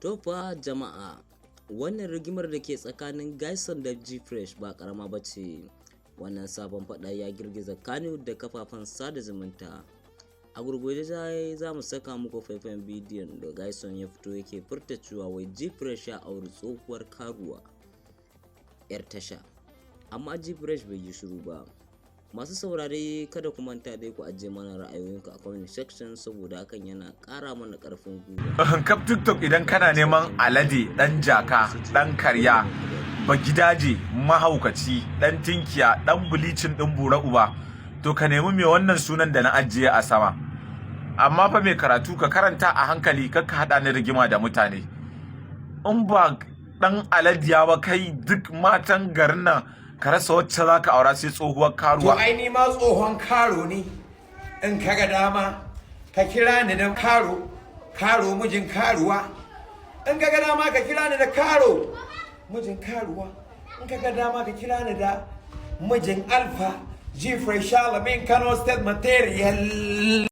To fa jama'a, wannan rigimar da ke tsakanin Guyson da Gfresh ba karama ba ce. Wannan sabon fada ya girgiza Kannywood da kafafen sada zumunta. A gurguje za mu saka muku faifan bidiyon da Guyson ya fito yake furta cewa wai Gfresh ya auri tsohuwar karuwa 'yar tasha. Amma Gfresh bai yi shiru ba. Masu saurare, kada ku manta dai ku ajiye mana ra'ayoyinku a comment section, saboda hakan yana ƙara mana ƙarfin gwiwa. Kaf TikTok, idan kana neman alade, dan jaka, dan karya, bagidaje, mahaukaci, dan tinkiya, dan bleaching din bura uba, to ka nemi mai wannan sunan da na ajiye a sama. Amma fa mai karatu, ka karanta a hankali, kar ka hada ni rigima da mutane. In ba dan aladiya ba kai, duk matan garin nan ka rasa wacce za ka aura sai tsohuwar To karuwa? Ai ni ma tsohon karo ne. In ka ga dama ka kira ni da karo, karo mijin karuwa. In ka ga dama ka kira ni da karo, mijin karuwa. In ka ga dama ka kira ni da mijin Alfa, G Fresh Alamin, Kano State material.